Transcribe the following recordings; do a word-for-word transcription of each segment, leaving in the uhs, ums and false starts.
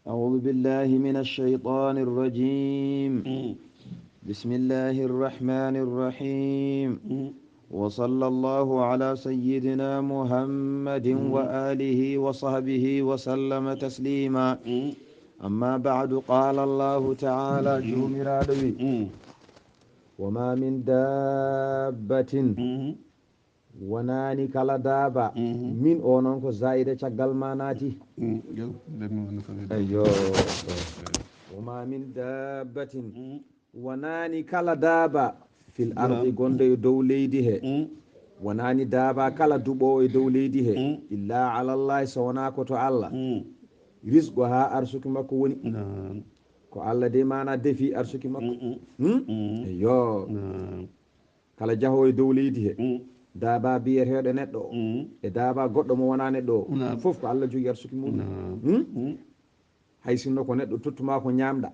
أعوذ بالله من الشيطان الرجيم. بسم الله الرحمن الرحيم. وصلى الله على سيدنا محمد وآله وصحبه وسلم تسليما. أما بعد، قال الله تعالى، Joomiraaɗo wi, وما من دابة, wonaani kala daaba, min o noon ko zaa'ida caggal ma naati. Ayyo. وما من دابة, wonaani kala daaba, في الأرض, gonɗo e dow leydi he. Wonaani daaba kala duɓoowo e dow leydi he. إلا على الله, so wonaa ko to Allah. رزقها, arsuki makko woni. Ko Allah de maana defi arsuki makko. Ayyo. Kala jahoowo e dow leydi he, daaba biyeteeɗo neɗɗo o, e daaba goɗɗo mo wonaa neɗɗo o, fof ko Allah jogi arsuki muɗum. Hay sinno ko neɗɗo tottuma ko ñaamɗa,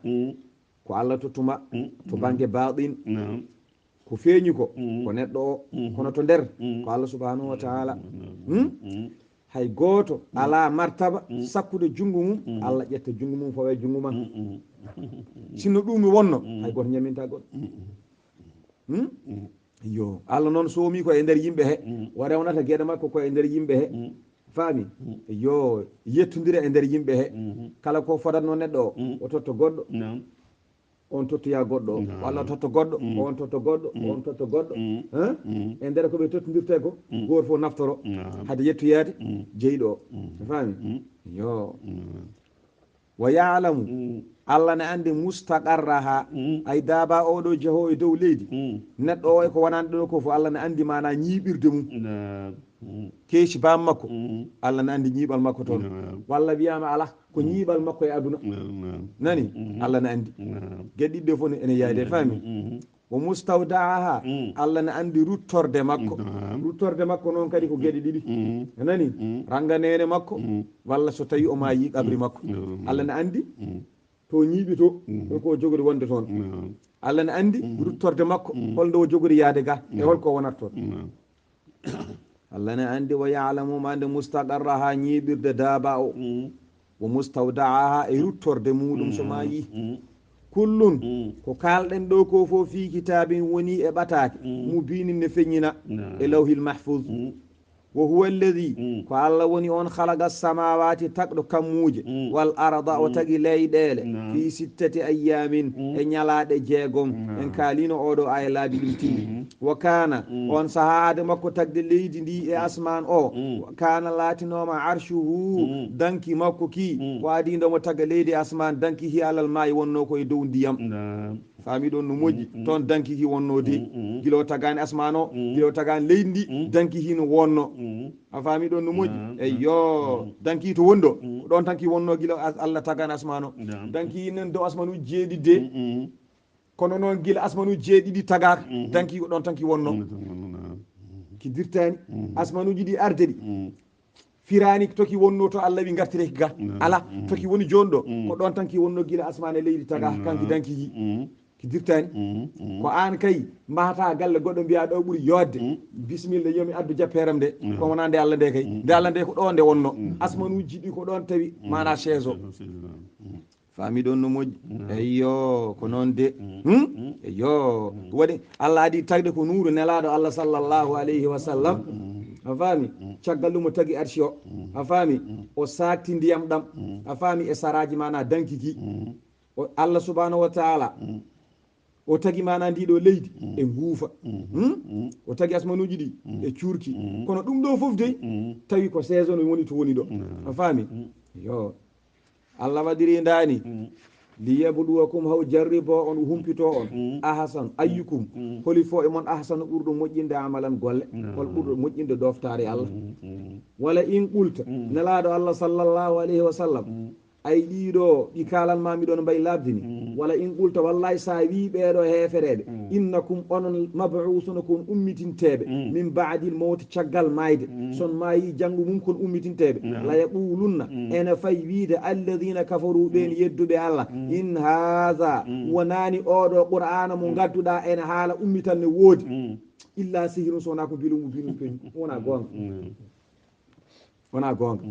ko Allah tottuma to bannge baaɗin. Ko feeñi ko, ko neɗɗo o, kono to nder, ko Allah subhanahu wa ta'ala. Hay gooto alaa martaba sakkude junngo mum, Allah ƴetta junngo mum, fawa e junngo ma. Sinno ɗum mi wonno, hay gooto ñaminta goɗɗo. Hmm? Yo, Allah noon soomi ko e nder yimɓe he, o rewnata geɗe makko ko e nder yimɓe he. Faami? Yo, yettondira e nder yimɓe he. Kala ko fodatno neɗɗo o, o totto goɗɗo. On tottoya goɗɗo o, walla o totto goɗɗo, on totto goɗɗo, on totto goɗɗo. Hein? E nder ko ɓe tottondirte ko, gooto fof naftoro hade yettoyaade jeyɗo o. A faami? Yo. Wa ya'lamu, Allah ne anndi mustaqarraha, ay daaba oɗo jehoowo e dow leydi. Neɗɗo o e ko wonani ɗo ko fof, Allah ne anndi maana ñiiɓirde mum. Keeci baam makko, Allah ne anndi ñiiɓal makko toon. Walla wiyaama alaa, ko ñiiɓal makko e aduna. Nani? Allah ne anndi. Geɗe ɗiɗi ɗe fof ne, ene yaadi, a faami? Wa mustawda'aha, Allah ne anndi ruttorde makko. Ruttorde makko noon kadi ko geɗe ɗiɗi. A nani? Rannga neene makko, walla so tawi o maayi qabri makko. Allah ne anndi to ñiiɓi to, ɗum ko jogori wonde toon. Allah ne anndi ruttorde makko, holnde o jogori yaade ga, e holko o wonata toon. Allah ne anndi, wa ya'lamu, ma anndi mustaqarraha, ñiiɓirde daaba o. Wa mustawda'aha, e ruttorde muɗum so maayi. Kullun, ko kaalɗen ɗo ko fof, fi kitaabin, woni e ɓataake, mubinin, ne feññina e lawhil mahfuz. Wa huwa alladhi, ko Allah woni on, khalaqa samawati, tagɗo kammuuje, wal arda, o tagi leyɗeele, fi sittati ayyamin, e ñalaaɗe jeegom. En kaalino oɗo aya laabi ɗum timmi. Wa kana, on sahaa hade makko tagde leydi ndi e asman o, wa kana, laatinooma, arshuhu, danki makko ki, ko adii nde omo taga leydi e asman, danki hi alal maa'i, wonno ko e dow ndiyam. Faami ɗon no moƴƴi. Toon danki hi wonno de. Gila o tagaani asman o, gila o tagaani leydi ndi, danki hi no wonno. A faami ɗon no moƴƴi? Eyyo. Danki to woni ɗo, ko ɗon tan ki wonno gila as-, Allah tagaani asman o. Danki hi nan dow asmanuuji jeeɗiɗi de. Kono noon gila asmanuuji jeeɗiɗi tagaaka, danki ko ɗon tan ki wonno. Ki dirtaani. Asmanuuji ɗi arde ɗi. Firaani toki wonno to Allah wi ngartireki ga. Ala, toki woni jooni ɗo. Ko ɗon tan ki wonno gila asman e leydi taga, kanki danki hi. Ki dirtaani. Ko aan kay mahata galle goɗɗo mbiya ɗo ɓuri yodde. Bisimilla, yomi addu jappeeram nde. Ko wonaa nde Allah nde kay. Nde Allah nde ko ɗo nde wonno. Asmanuuji ɗi ko ɗon tawi, maana chaise o. Faami ɗon no moƴƴi? Eyyo, ko noon de. Hmm? Eyyo. Waɗi, Allah adi tagde ko nuuru nelaaɗo Allah sallallahu alayhi wa sallam. A faami? Caggal ɗum o tagi arshi o. A faami? O saakti ndiyam ɗam. A faami? E saraaji maana danki ki. O Allah subhanahu wa ta'ala. O tagi maana ndi ɗo leydi e nguufa. Hmm? O tagi asmanuuji ɗi e cuurki. Kono ɗum ɗo fof dey, tawi ko saison woni to woni ɗo. A faami? Yo. Allah waɗiri ndaani. Liyabluwakum, haw jarribo on, humpito on. Ahsan, ayyukum, holi fo e mon, ahsanu, ɓurɗo moƴƴinde, amalan, golle. Hol ɓurɗo moƴƴinde doftaare Allah? Wala in qulta, nelaaɗo Allah sallallahu alayhi wa sallam, ay ɗiɗo ɗi kaalan ma mi ɗon mbay labdini. Wala in qulta, wallahi sa wi ɓeeɗo heefereɓe, innakum, onon, mab'usuna, kon ummitinteɓe, min ba'dil mawti, caggal mayde. Son maayi, janngo mum kon ummitinteɓe. La yaqulunna, ene fay wiide, alladhina kafaru, ɓeen yedduɓe Allah, in hadha, wonani oɗo Qur'aana mo ngadduɗa ene haala ummitan ne woodi, illa sihirun, so wona ko mbilu mubinun peñu. Wona goonga. Wona goonga.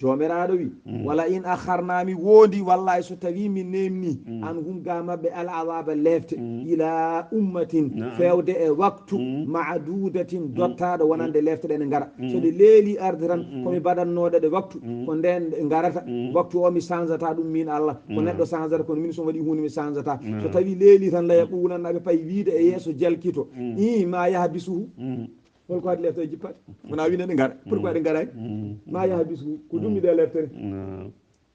Joomiraaɗo wi, wala in akharna, mi woondi, wallahi, so tawi min neemni, an hum ga maɓɓe, al azaba, lefte, ila ummatin, feewde e waktu, maadudatin, dottaaɗo, wonande lefte ɗe ne ngara. So ɗe leeli arde tan, ko mi baɗannooɗe ɗe waktu, ko nden ɗe ngarata. Waktu o mi sanzata ɗum min Allah, ko neɗɗo sanzata, kono min so waɗi huunde mi sanzata. So tawi leeli tan, la yaqulanna, ɓe pay wiide e yeeso jalkito, i ma yaha bisuhu. Holko waɗi lefte e jippaɗe? Wona winde ɗe ngara. Pourquoi ɗe ngaraani? Ma yaha bisuhu. Ko ɗum mi ɗe leftere.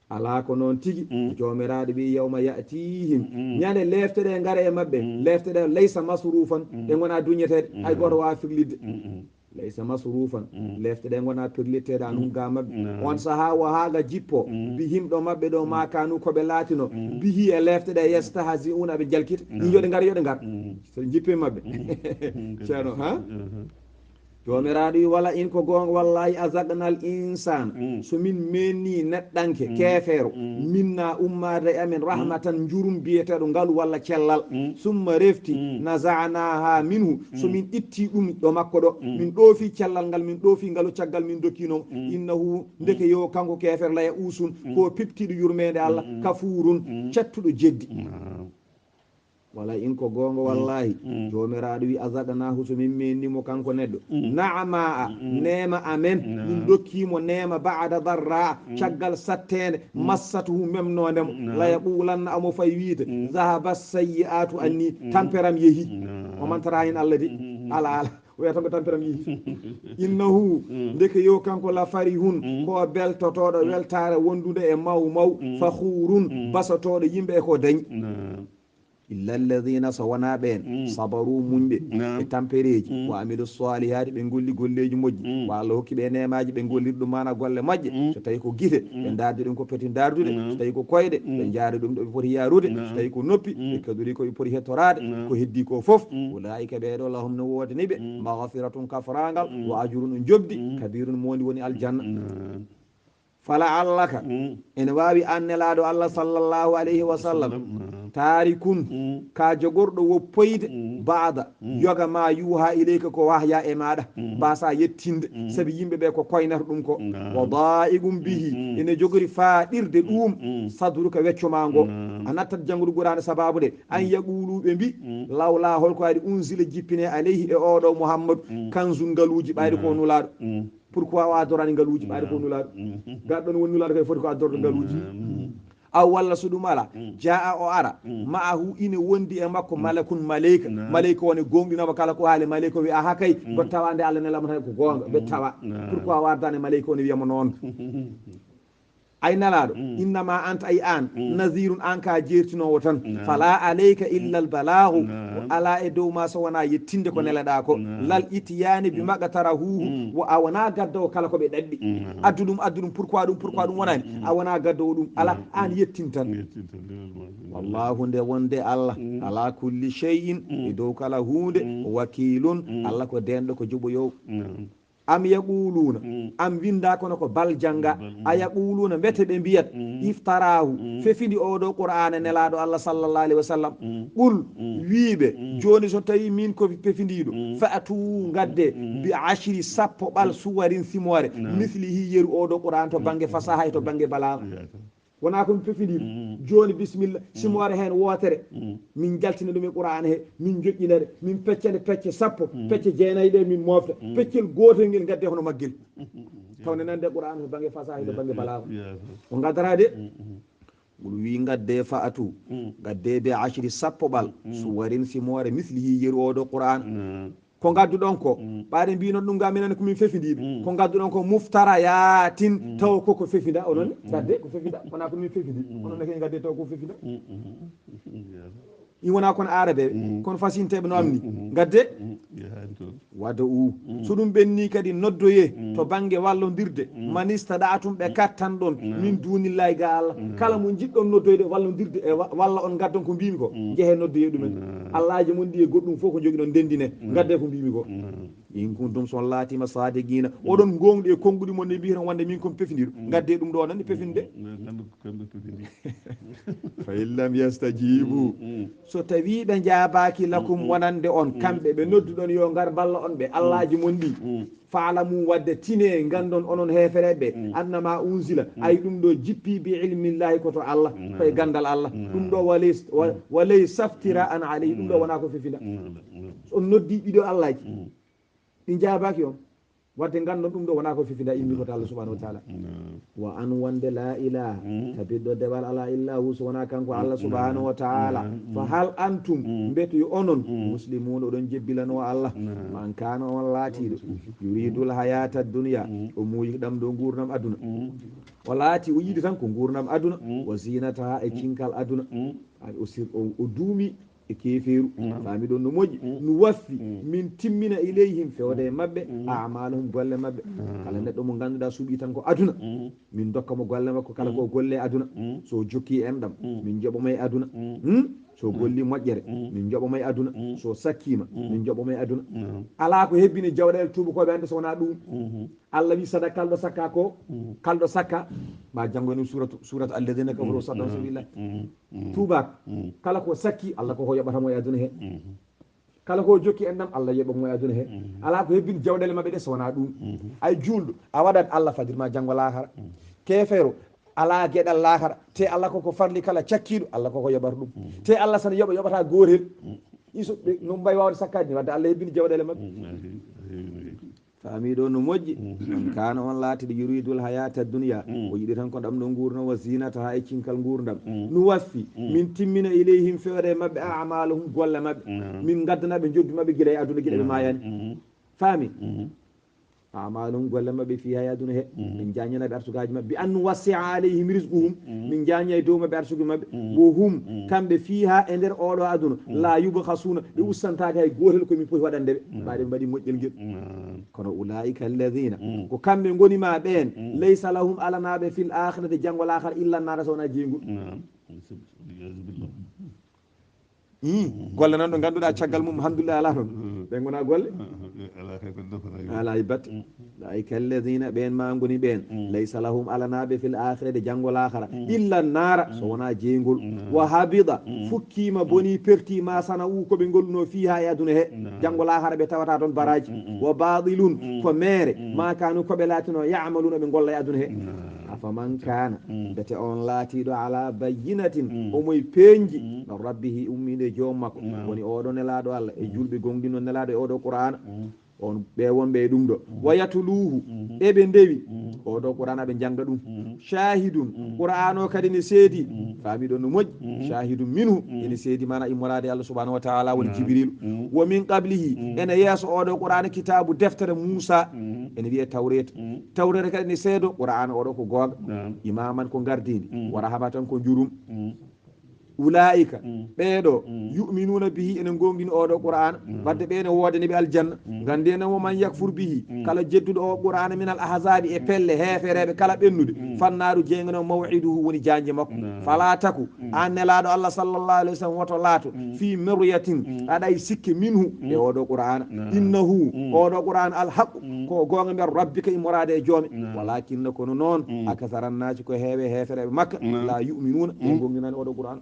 Alaa ko noon tigi. Joomiraaɗo wi, yawma ya'tihim. Ñande lefte ɗe ngara e maɓɓe. Lefte ɗe laysa masrufan. Ɗe ngona duñeteeɗe. Hay gooto waawa firlitde. Laysa masrufan. Lefte ɗe ngona pirlitteeɗe anhum ga maɓɓe. On sahaa wo haa ga jippo. Bihim ɗo maɓɓe ɗo ma kanu ko ɓe laatino. Bihi e lefte ɗe yastahzi'una ɓe jalkita. Ni yo ɗe ngar, yo ɗe ngar. So jippe maɓɓe. Ceerno, ha? Joomiraaɗo wi, wala in ko goonga, wallahi, azaqnal insana, so min menni neɗɗanke, keefeero, minna ummaade e amen, rahmatan, njurum biyeteeɗo ngalu walla cellal, summa refti, naza'naha minhu, so min itti ɗum ɗo makko ɗo, min ɗoofi cellal ngal, min ɗoofi ngalu caggal min dokkino mo, innahu, ndeke yo kanko keefeero, la ya'usun, ko piptiiɗo yurmeende Allah, kafurun, cattuɗo jeddi. Wala in ko goonga, wallahi. Joomiraaɗo wi, azaqnahu, so min menni mo kanko neɗɗo. Na'ama, neema amen, min dokki mo neema ba'da darra, caggal satteende, massatuhu memnoonde mo. La yaqulanna, amo fay wiide, zahaba sayyi'atu anni, tamperam yehi. O mantata hen Allah de. Ala, ala. O wiyata ko tamperam yehi. Innahu, ndeke yo kanko la farihun, ko beltotooɗo weltaare wondude e maw maw, fakhurun, basotooɗo yimɓe e ko dañi. Illa alladhina, so wonaa ɓeen, sabaru, muñɓe e tampereeji, wa amilu salihati, ɓe golli golleeji moƴƴi, wa Allah hokki ɓe neemaaji, ɓe golliri ɗum maana golle moƴƴe, so tawi ko gite, ɓe ndaardi ɗum ko poti ndaardude, so tawi ko koyɗe, ɓe njaari ɗum ɗo ɓe poti yaarude, so tawi ko noppi, ɓe kaɗori ko ɓe poti hettoraade, ko heddi ko fof, ulaika, ɓee ɗo, lahum, no woodani ɓe, maghfiratun, kafraangal, wa ajrun, njoɓdi, kabirun, moondi woni aljanna. Fala allaka, ene waawi aan Nelaaɗo Allah sallallahu alayhi wa sallam, taarikun, ka jogorɗo woppoyde, baada, yoga ma yuha ilayka, ko wahya e maaɗa, mbasa yettinde, sabi yimɓe ɓe ko koynata ɗum ko. Wa da'iqun bihi, ene jogori faaɗirde ɗum, sadruka, wecco ma ngo. A nattat janngude Qur'aana sababu de, an yaqulu, ɓe mbi, lawla, holko waɗi, unzila, jippine, alayhi, e oɗo Muhammadu, kanzun, ngaluuji, ɓayde ko nulaaɗo. Pourquoi o adorani ngaluuji ɓaade ko nulaaɗo? Gaɗɗo no woni nulaaɗo kay foti ko adorɗo ngaluuji. Aw walla so ɗum ala, jaa o ara, ma'ahu, ine wondi e makko, malakun, maleyka. Maleyka o ne gooŋɗinama kala ko haali, maleyka o wi, aha kay, mboɗo tawa nde Allah nelama tan ko goonga, mbeɗo tawa. Pourquoi o ardani maleyka o ne wiyamo noon? Ay Nelaaɗo, innama anta, ay aan, nazirun, aan ka jeertinoowo tan. Fala alayka illa al balaagu, ko alaa e dow ma so wonaa yettinde ko neleɗaa ko. Lal ityaani bi maqtarahuhu, wo a wonaa gaddowo kala ko ɓe ɗaɓɓi. Addu ɗum, addu ɗum, pourquoi ɗum, pourquoi ɗum wonaani? A wonaa gaddowo ɗum, alaa, aan yettin tan. Wallahu, nde wonde Allah, ala kulli shay'in, e dow kala huunde, wakiilun, Allah ko deenɗo, ko joɓoyoowo. Am yaquluuna, am winnda kono ko bal jannga. A yaquluuna, mbete ɓe mbiyat, iftaraahu, fefindi oo ɗoo Qur'aana Nelaaɗo Allah sallallahu alayhi wa sallam. Qul, wiiɓe, jooni so tawi min ko pefindiiɗo, fa'tu, ngadde, bi ashri, sappo ɓal, suwarin, simoore, mislihi, yeru oo ɗoo Qur'aana to bannge fasaha e to bannge balaaga. Wonaa ko mi pefindiiɗo. Jooni, bisimilla, simoore heen wootere. Min njaltina ɗum e Qur'aana he, min njoƴƴina ɗe, min pecca nde pecce sappo, pecce jeenayi ɗe min moofta. Peccel gootel ngel ngadde hono maggel. Taw ne nande Qur'aana to bannge fasaha, to bannge balaaga. O ngaddataa de. Ngol wii, ngadde, fa'atu, ngadde, bi ashri, sappo ɓal, suwarin, simoore, mislihi, yeru oo ɗoo Qur'aana. Ko ngadduɗon ko, ɓaade mbinon ɗum ga minen ko min fefindiiɓe. Ko ngadduɗon ko muftarayatin, taw ko ko fefinda, onon ne, ngadde ko fefinda, wona ko min fefindi. Onon ne kay ngadde taw ko fefinda. In wona kono Aarabe, kono fasinteeɓe no amni. Ngadde, wada u. So ɗum ɓenni kadi noddoye to bannge wallondirde, man istada'tum, ɓe kattanɗon, min dunillahi, ga Allah. Kala mo njiɗɗon noddoyde wallondirde e wa-, walla on ngaddon ko mbimi ko, njehe noddoye ɗumen. Allaaji mon ɗi e goɗɗum fof ko njogiɗon, ndendine, ngadde ko mbimi ko. In kuntum, so on laatima, sadiqina, oɗon goongɗi e konguɗi mon, ne mbiyaton wonde min kon pefindiɗo. Ngadde ɗum ɗo nande pefinde. Kamɓe, kamɓe pefindi. Fa in lam yastajibu. So tawi ɓe njaabaaki lakum wonande on, kamɓe ɓe nodduɗon yo ngar balla on ɓe, allaaji mon ɗi. Faalamu wadde tine nganndon onon heefereɓe, annama unzila, ay ɗum ɗo jippi bi ilmillahi ko to Allah, koye ganndal Allah. Ɗum ɗo walay, wa-, walay saftira an alayhi, ɗum ɗo wona ko fefinda. On noddi ɗiɗo allaaji, ɗi njaabaaki on. Wadde nganndon ɗum ɗo wona ko fefinda, immi ko to Allah subhanahu wa taala. Wa an wonde la ilaha, tabiɗɗo dewal ala illa hu, so wona kanko Allah subhanahu wa taala. Fa hal antum, mbetu yo onon, muslimun, oɗon jebbilano Allah? Man kana on laatiɗo, yuridul hayata dunya, o muuyi ɗam ɗo ngurnam aduna. O laati o yiɗi tan ko ngurnam aduna, wa zinataha, e cinkal aduna. Ay, o sir-, o, o duumi e keefeeru. Faami ɗon no moƴƴi. Nu waffi, min timmina ilayhim, fewde e maɓɓe, a'malahum, golle maɓɓe. Kala neɗɗo mo ngannduɗaa suɓii tan ko aduna, min dokka mo golle makko, kala ko golle aduna. So jokki enɗam, min joɓa mo e aduna. Hmm? So golli moƴƴere, min joɓa mo e aduna. So sakkiima, min joɓa mo e aduna. Alaa ko hebbini jawɗeele tuubakooɓe hannde so wonaa ɗum. Allah wi sada kalɗo sakka ko, kalɗo sakka, ma janngo ni suratu, suratu alladhina kafaru sadda sabilillah. Tuubaak, kala ko sakki, Allah ko ko yoɓata mo e aduna he. Kala ko jokki enɗam, Allah yoɓa mo e aduna he. Alaa ko hebbini jawɗeele maɓɓe ɗe so wonaa ɗum. Ay juulɗo, a waɗat Allah fadir ma janngo laakara. Keefeero, alaa geɗal laakara. Te Allah ko ko farli kala cakkiiɗo, Allah ko ko yoɓata ɗum. Te Allah sana yoɓa, yoɓata gootel. Iso ɓe no mbayi waawde sakkaade ni, wadde Allah hebbini jawɗeele maɓɓe. Faami ɗo no moƴƴi. Man kana on laatiɗo yuridul hayata dunya, o yiɗi tan ko ɗam ɗo ngurnam, wa zinataha, e cinkal ngurnam. Nu waffi, min timmina ilayhim, fewre e maɓɓe, a'malahum, golle maɓɓe. Min ngaddana ɓe njoɓdi maɓɓe gila e aduna, gila ɓe maayani. Faami? A'malahum, golle maɓɓe, fiha, e aduna he. Min jañana ɓe arsukaaji maɓɓe. Bi an nuwassi'a alayhim rizquhum. Min jaña e dow maɓɓe arsuki maɓɓe. Wo hum, kamɓe, fiha, e nder oɗo aduna. La yubkhasuna, ɓe ustantaake hay gootel ko min poti waɗande ɓe. Mbaɗe ɓe mbaɗi moƴƴel ngel. Kono ulaika alladhina, ko kamɓe ngoni ma ɓeen, laysa lahum, alanaaɓe, fil akhirati, janngo laakara, illa nara, so wonaa jeyngol. Ii, golle nan ɗo ngannduɗaa caggal mum, alhamdulillah, alaa toon. Ɓe ngona golle? Alaa e batte. Ulaika alladhina, ɓeen ma ngoni ɓeen. Laysa lahum, alanaaɓe, fil akhirati, janngo laakara, illa nara, so wonaa jeyngol. Wa habita, fukkiima, boni, perti, ma sana'u, ko ɓe ngolluno, fiha, e aduna he. Janngo laakara ɓe tawata toon baraaji. Wa batilun, ko meere, ma kanu, ko ɓe laatino, ya'maluna, ɓe ngolla e aduna he. Afaman kana, mbete on laatiiɗo ala bayyinatin, omo e peeñji, min rabbihi, ummiiɗo e joom makko, woni oɗo nelaaɗo Allah, e julɓe gonɗinno nelaaɗo e oɗo Qur'aana, on ɓe wonɓe e ɗum ɗo. Wa yatluuhu, eɓe ndewi oɗo Qur'aana, ɓe njannga ɗum. Shahidun, Qur'aana o kadi ne seedi, faami ɗon no moƴƴi. Shahidun minhu, ene seedi, maana immoraade Allah subhanahu wa ta'ala, woni Jibril. Wa min qablihi, ene yeeso oɗo Qur'aana, kitaabu, deftere Muusa, ene wiyee Tawreeta. Tawreeta kadi ne seedo Qur'aana oɗo ko goonga. Imaman, ko ngardiindi. Wa rahmatan, ko njurum. Ulaa'ika, ɓeeɗo, yu'minuuna bihi, ene ngoongɗini oɗo Qur'aana. Wadde ɓe ene woodani ɓe aljanna. Nganndi enen, wa man yakfur bihi, kala jedduɗo o Qur'aana, min al ahzaabi, e pelle heefereeɓe kala ɓennude, fannaaru, jeynge noon, maw'iduhu, woni jaanje makko. Fala taku, aan nelaaɗo Allah sallallahu alayhi wa sallam, woto laato, fii miryatin, aɗa e sikke, minhu, e oɗo Qur'aana. Innahu, oɗo Qur'aana, al haqqu, ko goonga, min rabbika, immoraade e joome. Walakinna, kono noon, akthara nnaasi, ko heewe heefereeɓe Makka, la yu'minuuna, ɓe ngoongɗinaani oɗo Qur'aana.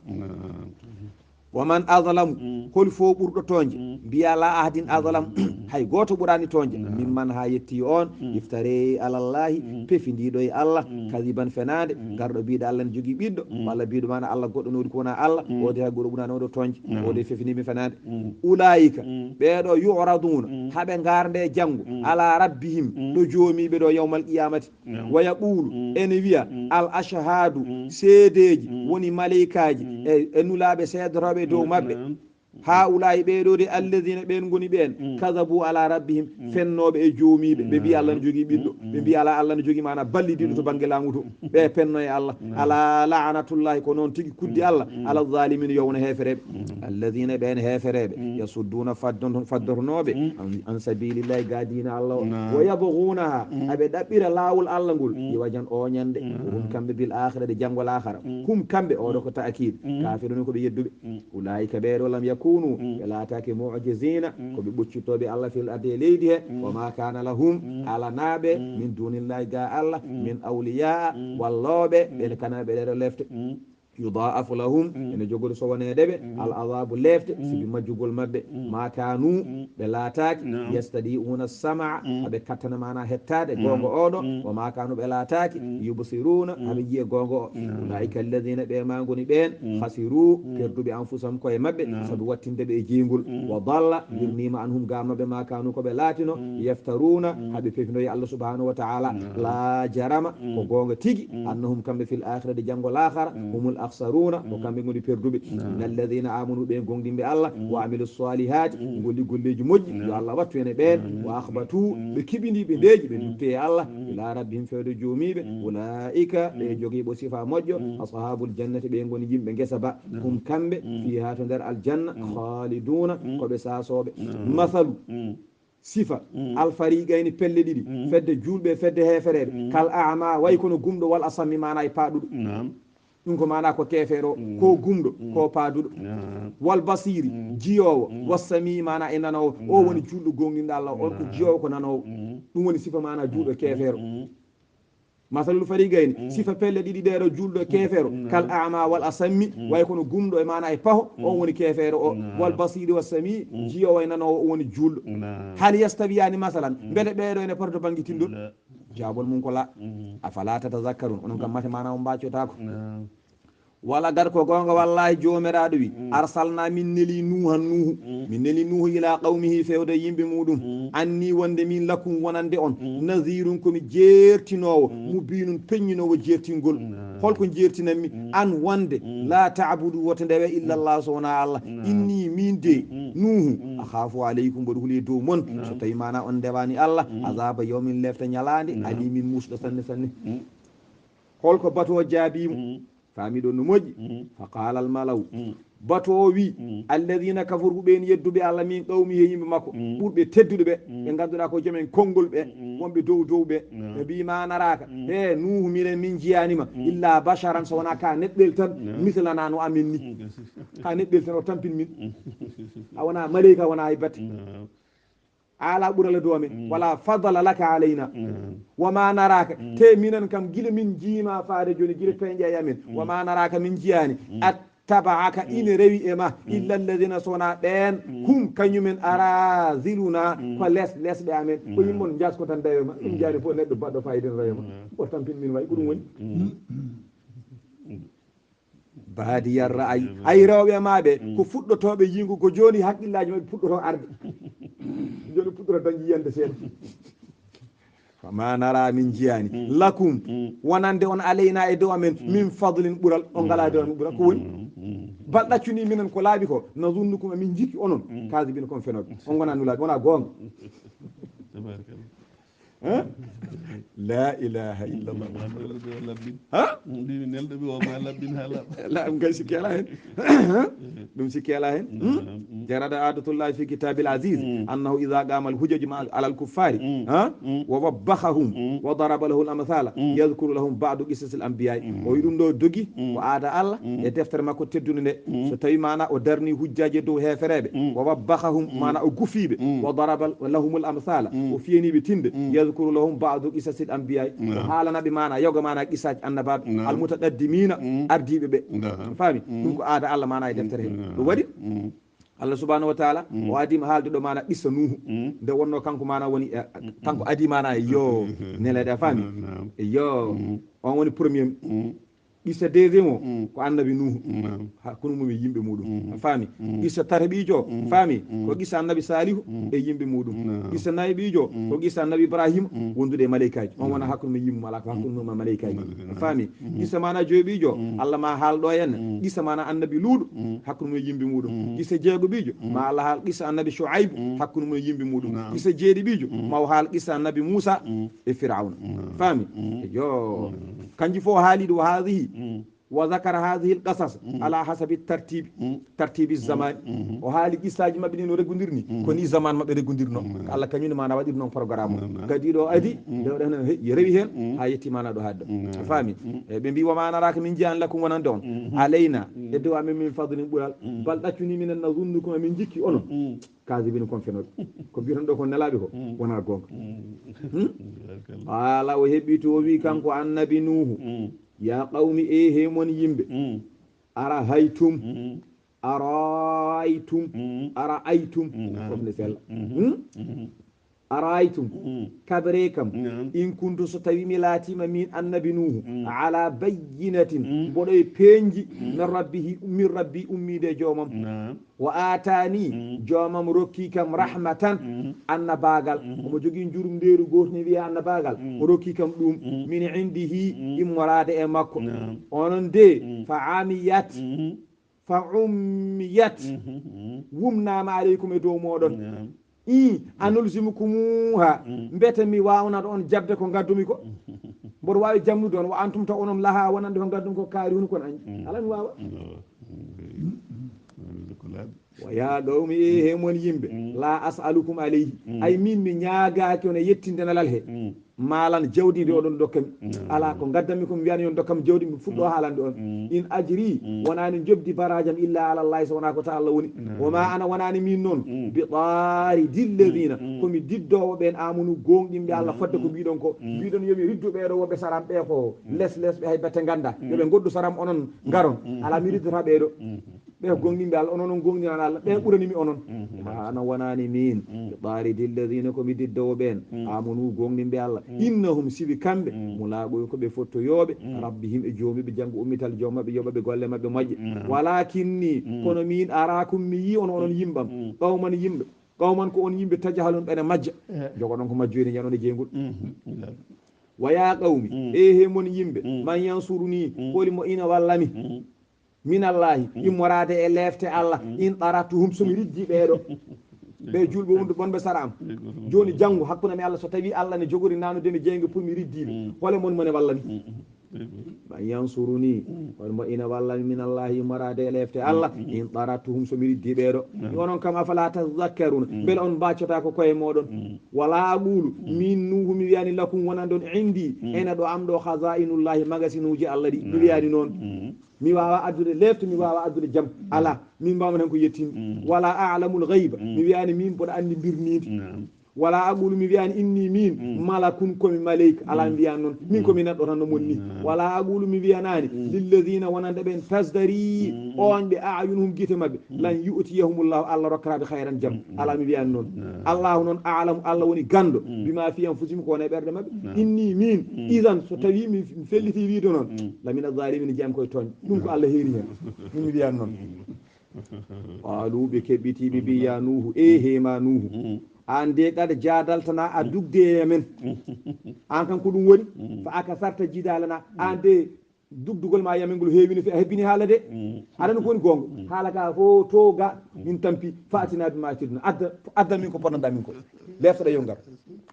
Wa man azlamu, holi fof ɓurɗo tooñde, mbiya la ahadin azlam, hay gooto ɓuraani tooñde, mimman, haa yetti on, iftari ala Allahi, pefindiiɗo e Allah, kadiban, fenaande, garɗo biiɗo Allah ne jogii ɓiɗɗo, walla biiɗo maana Allah goɗɗo no waɗi ko wonaa Allah, o de hay gooto ɓuraani oɗo tooñde, o de fefindiima fenaande. Ulaa'ika, ɓeeɗo, yu'raduuna, haa ɓe ngarde janngo, ala rabbihim, ɗo joomiiɓe ɗo yawmal qiyamati. Wa yaqulu, ene wiya, al ashhadu, seedeeji, woni maleykaaji, e, e nulaaɓe seedotooɓe e dow maɓɓe. Haa'ulaa'i, ɓeeɗo de, alladhina, ɓeen ngoni ɓeen, kadhabu ala rabbihim, fennooɓe e joomiiɓe, ɓe mbiya Allah no jogii ɓiɗɗo, ɓe mbiya alaa, Allah no jogii, maana, ballidiiɗo to bannge laamu to, ɓe penno e Allah. Ala la'natullahi, ko noon tigi kuddi Allah, ala zalimina, yo won heefereeɓe. Alladhina, ɓeen heefereeɓe, yasudduna, faddon-, faddotonooɓe, an, an sabilillahi, ga diina Allah o. Wa yabghunaha, aɓe ɗaɓɓira laawol Allah ngol, iwajan, ooñande. Hum, kamɓe, bil akhirati, janngo laakara. Hum, kamɓe, oɗo ko ta'kiid. Kafiruna, ko ɓe yedduɓe. Ulaa'ika, ɓeeɗo, lam yakunu, ɓe laataaki, mu'jizina, ko ɓe ɓoccittooɓe Allah, fil ardi, e leydi he. Wa ma kana lahum, alanaaɓe, min dunillahi, ga Allah, min awliya, wallooɓe, ɓe ne kana ɓe ɗeɗo lefte. Yudha'afu lahum, ene jogori sowaneede ɓe, al azabu, leefte, sibi majjugol maɓɓe. Ma kanu, ɓe laataaki, yastadi'una sama, aɓe kattana mana hettaade goonga oɗo, wa ma kanu, ɓe laataaki, yubsiruna, aɓe jiya goonga o. Ulaika alladhina, ɓe ma ngoni ɓeen, khasiru, perduɓe anfusahum, koye maɓɓe, sabi wattinde ɓe e jeygol. Wa dalla, wirnima anhum, gam maɓɓe, ma kanu, ko ɓe laatino, yaftaruna, haɓe pefinoyi Allah subhanahu wa ta'ala. La jarama, ko goonga tigi, annahum, kamɓe, fil akhirati, janngo laakhara, humul akhsaruna, ko kamɓe ngoni perduɓe. Inna alladhina amanu, ɓe gomɗimɓe Allah, wa amilu salihati, ɓe golli golleeji moƴƴi, yo Allah wattu en e ɓeen, wa akhbatu, ɓe keɓidi ɓe ndeeƴi, ɓe lutti e Allah, ila rabbihim, fewde joomiiɓe, ulaika, ɓe jogiiɓe sifa moƴƴo, ashabul jannati, ɓe ngoni yimɓe ngesa ba, hum, kamɓe, fiha, to nder aljanna, khaliduna, ko ɓe sasooɓe. Masalu, sifa, alfariqayni, pelle ɗiɗi, fedde juulɓe e fedde heefereɓe, kal a'ma, way kono gumɗo, wal asammi, mana e paaɗuɗo. Ɗum ko mana ko keefeero, ko gumɗo, ko paaduɗo. Wal basiri, jiyoowo, was sami, mana e nanoowo. O woni juulɗo gomɗinɗo Allah, on ko jiyoowo, ko nanoowo. Ɗum woni sifa mana juulɗo keefeero. Masalul fariqayni, sifa pelle ɗiɗi ɗeeɗo, juulɗo e keefeero, kal a'ma wal asammi, way kono gumɗo e mana e paho, o woni keefeero o. Wal basiri was sami, jiyoowo e nanoowo, o woni juulɗo. Hal yastawiyani masalan, mbele ɓeeɗo ene pota to bannge tinndol? Jaabol mum ko la. Afala tatazakkarun, onon kam mate mana on mbaccotaako. Wala gad, ko goonga, wallahi, Joomiraaɗo wi, arsalna, min neli Nuuhan, Nuuhu, min neli Nuuhu ila qawmihi, fewde yimɓe muɗum, anni, wonde min lakum, wonande on, nazirun, komi jeertinoowo, mubinun, peññinoowo jeertingol. Holko jeertinanmi? An, wonde, la ta'budu, woto ndewe, illa Allah, so wonaa Allah. Inni, min de, Nuuhu, akhafu alaykum, mboɗo huli e dow mon, so tawi mana on ndewani Allah, azaba yawmin, lefta ñalaande, alimin, musɗo sanne sanne. Holko bato o jaabi mo? Faami ɗon no moƴƴi. Fa qala al malaw. Bato o wi, alladhina kafaru, ɓeen yedduɓe Allah, min qawmi, he yimɓe makko, ɓurɓe teddude ɓe, ɓe ngannduɗaa ko joomen konngol ɓe, wonɓe dow dow ɓe. Ɓe mbi, ma naraka, he Nuuhu, minen min njiyaani ma, illa basharan, so wonaa ka neɗɗel tan, mislana, no amen ni. Ka neɗɗel tan, o tampin min. A wonaa maleyka, wonaa e batte. A alaa ɓural e dow amen, wala fadla laka alayna. Wa ma naraka, te minen kam, gila min njiima faade jooni, gila peeñɗe e amen, wa ma naraka, min njiyaani, attaba'aka, ina rewi e ma, illa alladhina, so wonaa ɓeen, hum, kañumen, araziluna, ko les, lesɓe amen. Ko yimɓe mon njaas ko tan dawe ma, ɗum jaani fof neɗɗo baɗɗo fayida no rewi ma. O tampin min, wayi ko ɗum woni. Baadiyar ra'ayi. Ay, rewɓe ma ɓe, ko fuɗɗotooɓe yiingo, ko jooni hakkillaaji maɓɓe puɗɗotoo arde. Jooni puɗɗotoo dañde yiyannde seeɗa. Fa ma nara, min njiyaani, lakum, wonande on, alayna, e dow amen, min fadlin, ɓural, on ngalaa e dow amen ɓural. Ko woni? Bal ɗaccuni minen ko laaɓi ko, nazunnukum, amin njikki onon, kaadibina, kon fenooɓe. On ngonaa nulaaɓe, wonaa goonga. Tabarakallah. Hein? La ilaha illallah. Nelɗo ɓe o labbin. Ha? Mbiimi nelɗo ɓe o ma labbin ha laɓa. La, ɗum kay sikki alaa hen. Ɗum sikki alaa hen. Jarada adatullahi fi kitabil aziz, annahu idha qama al hujaj ma alal kuffari, ha, wa wabbahahum wa daraba lahum al amthala, yadhkuru lahum ba'du qisas al anbiya. O wi ɗum ɗo dogi ko aada Allah e deftere makko teddunde nde. So tawi mana o darni hujjaji e dow heefereɓe, wa wabbahahum, mana o gufiɓe, wa daraba lahum al amthala, o fiyaniɓe tinde, yadhkuru lahum ba'du qisas al anbiya, o haalanaɓe mana yoga mana qissaji annabaɓe, al mutaqaddimina, ardiɓe ɓe. Faami? Ɗum ko aada Allah mana e deftere he. Ɗum waɗi Allah subhanahu wa taala o adima haalde ɗo mana qissa Nuuhu, nde wonno kanko mana woni, eh, kanko adi mana, yo, neleɗe, a faami? Yo, on woni premier. Qissa deuxième o, ko annabi Nuuhu, hakkunde mum e yimɓe muɗum. A faami? Qissa tataɓiijo o, faami? Ko qissa annabi Salihu e yimɓe muɗum. Qissa nayiɓiijo o, ko qissa annabi Ibrahima wondude e maleykaaji. On wona hakkunde mum e yimɓe mum, alaa ko hakkunde mum e maleykaaji. A faami? Qissa mana joyɓiijo o, Allah ma haal ɗo e en qissa mana annabi Luuɗu, hakkunde mum e yimɓe muɗum. Qissa jeegoɓiijo, ma Allah haal qissa annabi Shu'aybu, hakkunde mum e yimɓe muɗum. Qissa jeeɗiɓiijo, ma o haal qissa annabi Muusa e Firawna. Faami? Yo. Kanji fof haaliɗo, wa hadhihi, wa dhakara hadhihi al qasas ala hasabi tartibi, tartibi zamani. O haali qissaji maɓɓe ɗi no reggodirni, ko ni zaman maɓɓe reggodirno. Ko Allah kañum ne mana waɗiri noon programme o. Kadi ɗo adi, nde waɗa heen, he, rewi heen, ha yetti mana ɗo haade ɗo. A faami? E ɓe mbi, wa ma naraka, min jiyaani, lakum, wonande on, alayna, e dow amen, min fadlin, ɓural. Bal ɗaccuni minen, nazunnukum, amin jikki onon kaadibina, kon fenooɓe. Ko mbiyaton ɗo kon nelaaɓe ko, wonaa goonga. Qala, o heɓɓiti, o wi kanko annabi Nuuhu, ya qawmi, e he mon yimɓe, Arahaytum. Mm. Araytum. Mm. Araytum. Mm. Fof ne sella. Mm. Hmm? Mm. Araytum. Mm. Kabere kam. Naam. In kuntu, so tawi mi laatima min annabi Nuhu, Mm. ala bayyinatin, Mm. mboɗo e peeñji, Mm. min rabbihi, min rabbi ummiide e joomam. Naam. Wa atani, Mm. joomam rokki kam rahmatan, Mm. annabaagal. Mm. Omo jogii njurum ndeeru gootu ne wiya annabaagal. Mm. O rokki kam ɗum. Mm. Min indihi, Mm. immoraade e makko. Naam. Onon de, Mm. fa amiyat, Mm. fa ummiyat, Mm. wumnaama aleykum e dow mooɗon. Naam. I, anulzimukumuha, Mm. mbete mi waawnat on jaɓde ko ngaddumi ko? Mboɗo waawi jamnude on, wa antum taw onon laha wonande ko ngaddumi ko kaari hunu kon añ. Mm. Ala mi waawa. Mm. Ko laaɓi. Wa ya qawmi, e he mon yimɓe, Mm. la as'alukum alayhi. Mm. Ay min mi ñaagaaki on e yettinde nalal he. Mm. Maalan jawdi ndi Mm. oɗon dokkami. Mm. Ala ko ngaddami ko mi wiyani on dokkam jawdi mi fuɗɗo Mm. haalande on. Mm. In ajri Mm. wonani jobdi barajam illa ala Allah so wona ko ta Allah woni. Mm. Wa ma ana wonani min noon. Mm. Bi taridi alladhina Mm. ko mi diddoowo ɓeen amunu goongɗinɓe Allah Mm. fodde ko mbiɗon ko. Mm. Mbiɗon yo mi riddu ɓeeɗo woɓɓe saram ɓe ko Mm. les les ɓe hay bette ganda. Mm. Yo ɓe ngoddu saram onon Mm. ngaron. Mm. Ala mi riddata ɓeeɗo. Mm. Ɓe gonɗinɓe Allah, onon on gonɗinani Allah, ɓe ɓurani mi onon. Mhm. Ma ana wonani min, Mm. bi taridi alladhina ko mi diddowo ɓeen, Mm. amanu gonɗinɓe Allah. Mm. Innahum sibi kamɓe, Mm. mulaqu ko ɓe fottoyooɓe, Mm. rabbihim e joomi ɓe janngo ummital joom maɓɓe, yoɓa ɓe golle maɓɓe moƴƴe. Mm. Walakinni, Mm. kono min arakum mi yi on onon yimɓam, Mm. qawman yimɓe, qawman ko on yimɓe tajahalun ɓene majja. Eh. Jogoɗon ko majjoyde njanon e jeygol. Mhm. Wa ya qawmi, Mm. e he mon yimɓe, Mm. man yansuruni, Mm. holi mo ina wallami. Mm. Minallahi, Mm. immoraade e leefte Allah, Mm. in tarattuhum so mi riddi ɓeeɗo. Ɓe julɓe wondu bonɓe sara am. Jooni janngo hakkunde mi Allah so tawi Allah ne jogori nanude mi jeynge pour mi riddiɓe. Mm. Hole mon mone wallami. Mm. Man yansuruni, Mm. hol mo ina wallami minallahi immoraade e leefte Allah, Mm. in tarattuhum so mi riddi ɓeeɗo. Mm. Mi onon kam afala tazakkaruna, Mm. mbele on mbaccotaako koye mooɗon. Mm. Wala aqulu, Mm. min Nuhu mi wiyani lakum wonande on indi, Mm. ene ɗo am ɗo khazainullahi magasinuji Allah ɗi. Mi Mm. wiyani noon. Mm. Mi waawa addude lefte, mi waawa addude jam. Ala, min mbaawmi tan ko yettiimi. Mm. Wala a'lamul ghayba. Mm. Mi wiyaani min mboɗo anndi mbirniindi. Naam. Wala aqulu mi wiyaani inni min Mm. malakun ko mi maleyka. Ala Mm. mi wiyaani noon. Min ko Mm. mi neɗɗo tan no monni. Naam. Wala aqulu mi wiyanaani Mm. lilladhina wonande ɓen tazdari Mm. oonɓe a'yunuhum gite maɓɓe. Mm. Lan yu'tiyahumullahu Allah rokkataaɓe khayran jam. Mm. Ala mi wiyaani noon. Naam. Allahu noon a'lamu Allah woni ganndo Mm. bima fi anfusihim ko woni e ɓerɗe maɓɓe. Naam. Inni min Mm. idan so tawi mi mi felliti wiide noon Mm. lamina zalimin jeyam koye tooñ. Ɗum ko Allah heeri heen. Min mi wiyan noon. Qaalu ɓe keɓɓiti ɓe mbi ya Nuuhu, e he ma Nuuhu. Mm. Aan de qad jaadaltana a dugde e men. Aan kan ko ɗum woni? Mm. Fa akasarta jidalana. Aan de dugdugol ma yamen ngol heewino fe a hebbini haala de. Mm. Aɗa no ko woni goonga. Mm. Haala ka fof to ga min tampi fa atina bi ma tiduna. Adda, adda min ko ponanɗa min ko. Leftoɗa yo ngar.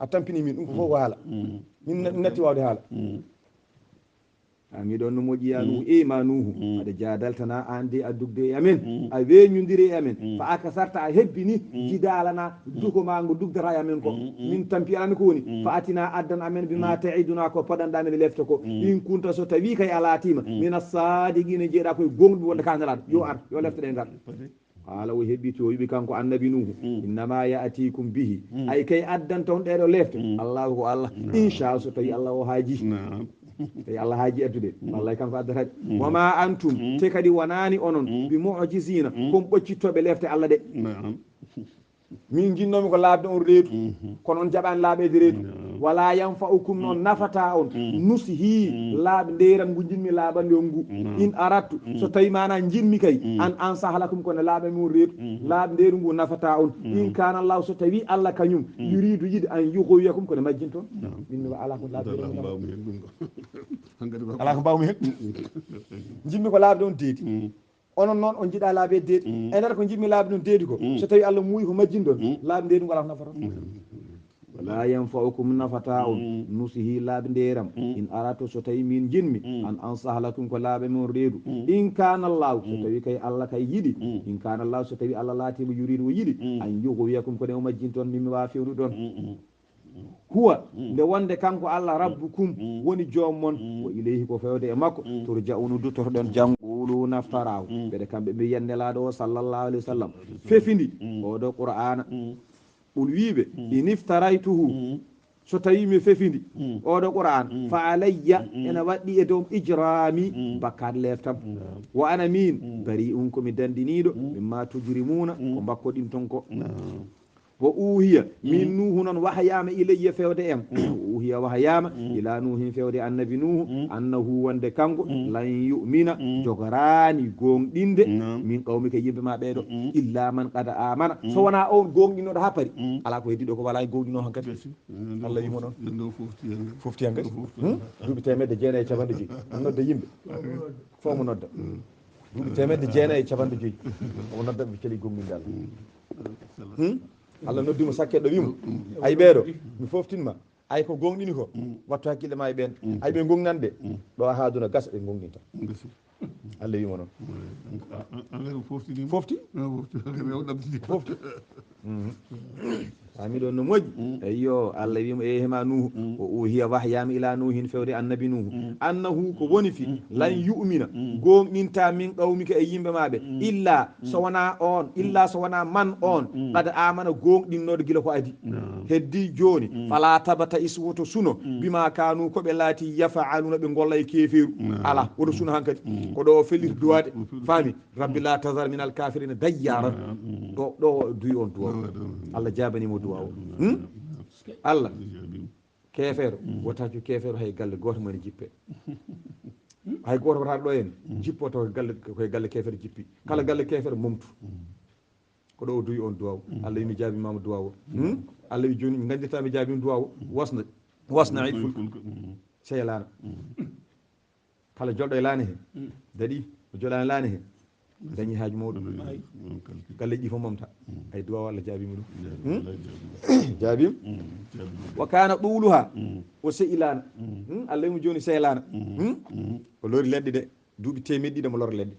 A tampini min ɗum ko fof ko haala. Mm. Min na- natti wawde haala. Mm. A miɗon no moƴƴi ya Nuuhu, e ma Nuuhu, aɗa jaadaltana aan de a dugde e amen, a weeñondiri e amen, fa akasarta a hebbini jidaalana duko ma ngo dugdata e amen ko. Min tampi alani ko woni, fa atina addan amen bi ma ta'iduna ko poɗanɗa amen e lefte ko. In kunta so tawi kay a laatiima, min as-saadiqiina jeeɗa koye goongɗi wonde ka nelaaɗo, yo ar, yo lefte ɗe ngar. Qaala o heɓɓiti o wiɓe kanko annabi Nuuhu, innama ya'tikum bihi, ay kay addanta on ɗeɗo lefte, Allahu ko Allah, inchallah so tawi Allah o haaji. Tawi Allah haaji addude, wallay kanko addata ɗe. Wa ma antum, te kadi wonani onon, bi mu'jizina, kon ɓoccittoɓe lefte Allah ɗe. Min jinnomi ko laaɓde on reedu, kono on jaɓani laaɓeede reedu. Wala yanfa'ukum, noon nafata on, nusihi, laaɓ ndeeram ngu jinmi laaɓande on ngu. In arattu, so tawi mana jinmi kay, an ansaha lakum, kono laaɓe mi on reedu. Laaɓ ndeeru ngu nafata on. In kana Allah, so tawi Allah kañum, yuridu yiɗi an yughwiyakum, kono majjinton. Min mi wa ala ko laaɓde. Ala ko mbawmi hen. Jinmi ko laaɓde on deedi. Onon noon on njiɗa laaɓeede deedi. E nder ko njiɗmi laaɓde on deedi ko, so tawi Allah muuyi ko majjinɗon, laaɓ ndeedu ngalaa ko nafata on. Wala yanfa'ukum, nafata on, nusihi, laaɓ ndeeram. In arattu, so tawi min jinmi, an ansaha lakum, ko laaɓe mon reedu. In kana Allah, so tawi kay Allah kay yiɗi. In kana Allah, so tawi Allah laatiima yuridu o yiɗi, an yughwiyakum, ko ne o majjinton, min mi waawa fewnude on. Huwa, nde wonde kanko Allah rabbukum, woni joom mon, wa ilayhi, ko fewde e makko, turja'una, duttotoɗon janngo. Qulu naftarahu, mbeɗe kamɓe mbi yen Nelaaɗo o sallallahu alayhi wa sallam fefindi oɗo Qur'aana. Qul wiiɓe, in iftaraytuhu, So tawi mi fefindi oɗo Qur'an, fa alayya, ena waɗɗi e dow ijrami, bakkat leftam. Wa ana min bari'un, ko mi dandiniɗo, mimma tujrimuna, ko mbakkoɗin ton ko. Wa uhiya, min Nuhu noon wahayama ilayya fewde em. Wa uhiya wahayama ila Nuhin fewde annabi Nuhu, annahu wonde kanko, lan yu'mina, jogorani gonɗinde, min qawmika yimɓe ma ɓeɗo, illa man qad amana. So wona on gonɗinoɗo ha pari. Ala ko heddi ɗo ko wala e gonɗino hankadi. Allah yimo ɗon. Fofti hankadi. Duuɓi temedde jeenayi e capanɗe joyi. Nodda yimɓe. Fof mo nodda. Duuɓi temedde jeenayi e capanɗe joyi. Omo nodda ɓe celi gomɗinde Allah. Hmm? Allah noddi mo sakke ɗo wimo. Ay ɓeɗo, mi foftinma. Ay ko gonɗini ko. Wattu hakkille ma e ɓen. Ay ɓe gonɗinande. Ɗo ha aduna gasa ɓe gonɗinta. Allah wimo noon. Fofti. Fofti. Famiɗo no moƴƴi. Eyyo, Allah wimo e hema Nuhu. O uhiya wahyama ila Nuhin fewde annabi Nuhu. Annahu ko woni fi lan yu'mina. Gonɗinta min qawmika e yimɓe maɓe. Illa so wona on, illa so wona man on. Qad amana gonɗinnoɗo gila ko adi. Heddi joni. Fala tabata is woto suno. Bima kanu ko ɓe laati yafa'aluna ɓe golla e keferu. Ala, woto suno hankadi. Ko ɗo o fellir duwade. Fami. Rabbi la tazar min alkafirina dayyara. Ɗo, ɗo duwi on duwa. Allah jabanimo duwa o. Hmm? Allah. Kefeero, wota accu kefeero hay galle goto mo ene jippe. Hay goto wota ɗo en jippoto ko galle, koye galle kefeero jippi. Kala galle kefeero momtu. Ko ɗo o duwi on duwaw. Allah wi mi jaabimama duwaw. Hmm? Allah wi joni mi gandita mi jaabima duwaw. Wasna, wasna il fulka. Sey laana. Kala jolɗo e laana he. Daɗi, o jolani laana he. Dañi haaju mawɗo. Galle ɗi fof momta. Ay duwaw Allah jaabima ɗum. Hmm? Jaabim. Wa kana ɗuwluha. O seyi laana. Hmm? Allah wi mo joni sey laana. Hmm? O lori leɗɗe de. Duuɓi temeɗɗe ɗiɗi mo lora leɗɗe.